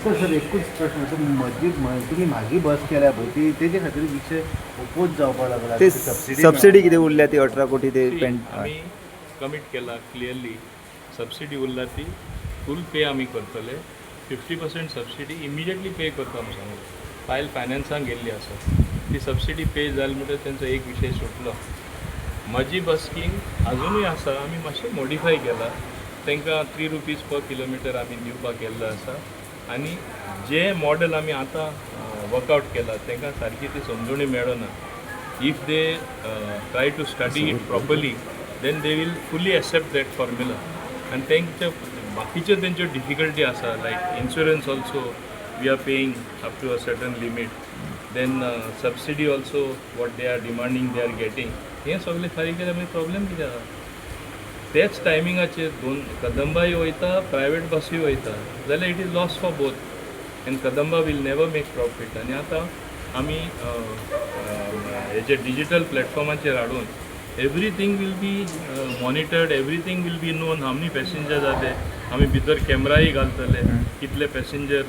Sir sir, एकूच प्रश्न. Sir, म्हजी तुमी म्हाजी बस केल्या पळय, ती तेजे खातीर विशय ओपोज जावपाक लागला. ते सबसिडी सबसिडी कितें उरल्या ती 18 कोटी ते See, पेंट. आमी कमीट केला क्लियरली, सबसिडी उरला ती फूल पे आमी करतले. 50% सबसिडी इमिजिएटली पे करता म्हूण सांगला. फायल फायनान्साक गेल्ली आसा. ती सबसिडी पे जाली म्हणटकीर तेंचो एक विशय सुटलो. म्हजी बस स्कीम अजुनूय आसा. आमी मातशें मॉडिफाय केला. तांकां 3 रुपीज पर किलोमिटर आमी दिवपाक केल्लो आसा आनी जे मॉडल आमी आतां वर्कआवट केला, तांकां सारकी ती समजणी मेळना. If they try to study it properly, then they will fully accept that formula. आनी तेंचे बाकीच्यो तेंच्यो डिफिकल्टी आसा, like insurance also we are paying up to a certain limit, then subsidy also what they are demanding they are getting. हें सगळें फारीक केल्यार मागीर प्रॉब्लेम कितें आसा? तेच टायमिंगाचेर दोन कदंबाय वयता, प्रायवेट बसूय वयता जाल्यार it is loss for both and Kadamba will never make profit. आनी आतां आमी हेजे डिजिटल प्लॅटफॉर्माचेर हाडून everything will be monitored, everything will be known, how many passengers are there. आमी भितर कॅमराय घालतले, कितले पॅसेंजर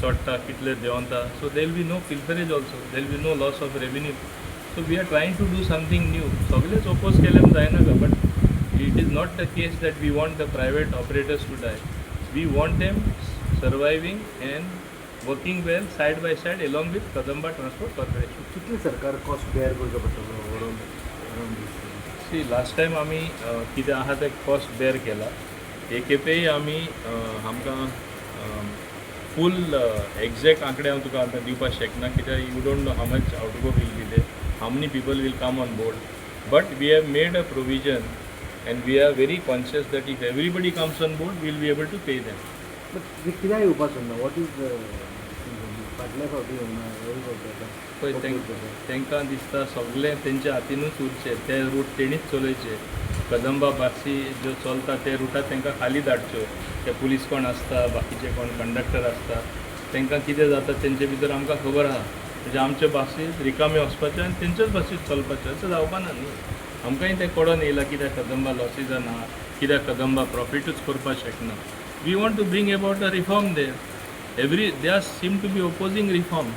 चडटा, कितले देंवता. So there will be no pilferage also, there will be no loss of revenue. So we are trying to do something new. सगळेच oppose केले म्हूण जायना, but it is not the case that we want the private operators to die. We want them surviving and working well side by side along with Kadamba Transport Corporation. कितले सरकार cost bare करचो पडटलो overall around दीस? C, last time आमी कितें आहा तें cost बेर केला. हे खेपेय आमी आमकां फूल एग्जॅक्ट आंकडे हांव तुका आतां दिवपाक शकना, कित्याक you don't know how much outgo will be there, how many people will come on board, but we have made a provision and we are very conscious that if everybody comes on board, we'll be able to pay them. But ते कित्याक येवपाक सोदना? What is, फाटल्या फावटी येवना, ह्या फावटी आतां पळय, तांकां दिसता सगळें तेंच्या हातीनूच उरचें, ते रूट तेणीच चलयचे. कदंबा बसी ज्यो चलता ते रुटार तांकां खाली धाडच्यो. ते पुलीस कोण आसता, बाकीचे कोण कंडक्टर आसता, तांकां कितें जाता तेंचे भितर आमकां खबर आहा. म्हणजे आमच्यो बसी रिकाम्यो वचपाच्यो आनी तेंच्योच बसीत चलपाच्यो, अशें जावपा ना न्ही. आमकांय तें कळोन येयलां कित्याक कदंबा लॉसीसान आहा, कित्याक कदंबा प्रॉफिटूच करपाक शकना. We want to bring about a reform there. Every they are seem to be opposing reform.